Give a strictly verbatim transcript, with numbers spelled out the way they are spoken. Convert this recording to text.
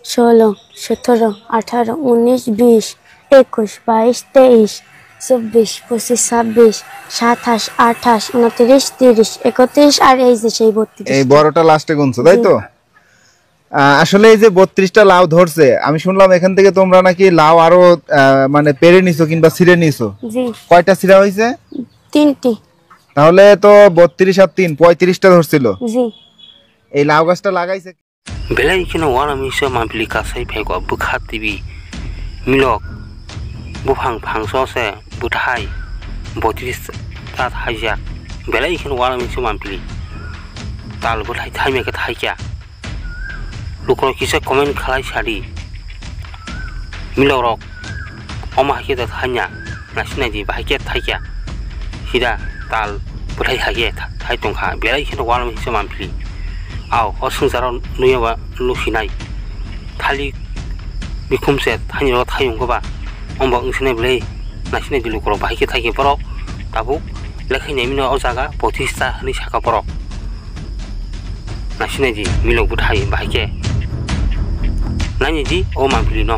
Solo, sotoro, atharo, unis, bis, ekus, bais, teis, chobis, pochis, sabbis, satais, atais, unotris, tiris, ekotris, আর এই যে সেই বত্রিশ। এই বড়টা লাস্টে গুনছো, তাই তো? জি। আহ, আসলে এই যে বত্রিশটা লাউ ধরছে, আমি শুনলাম এখান থেকে তোমরা নাকি লাউ আরো, আহ, মানে পেড়ে নিছো কিংবা ছিঁড়ে নিছো। জি। কয়টা ছিঁড়া হয়েছে? তিনটি। তাহলে তো বত্রিশ আর তিন, পঁয়ত্রিশটা ধরছিল। জি। এই লাউ গাছটা লাগাইছে। Belai kheno uanamisa mampili kasai phaikha bwkha tibi milok buphang phangso se bwthai botris ta thaijak. Belai kheno uanamisa mampili tal bwthai thaimya khe thaikya. Lukurok kisa comment khlai sadi. Milokrok omo hai khe da thanya, naising naidi bahai khe thaikya. Sida tal bwthai hai khe tha-, thai tongkha, belai kheno uanamisa mampili. Ao, o swngcharo nuya ba nusinai. Thali bikhum se thaini ro thai wngkha ba. Ombo wngsinai belai naising naidi lukurok bahai khe thaikhe borok tabuk lekhaini mino o jaga pochis ta hwnwi sakha borok. Naising naidi milok bwthai bahai khe. Naini di o mampili no.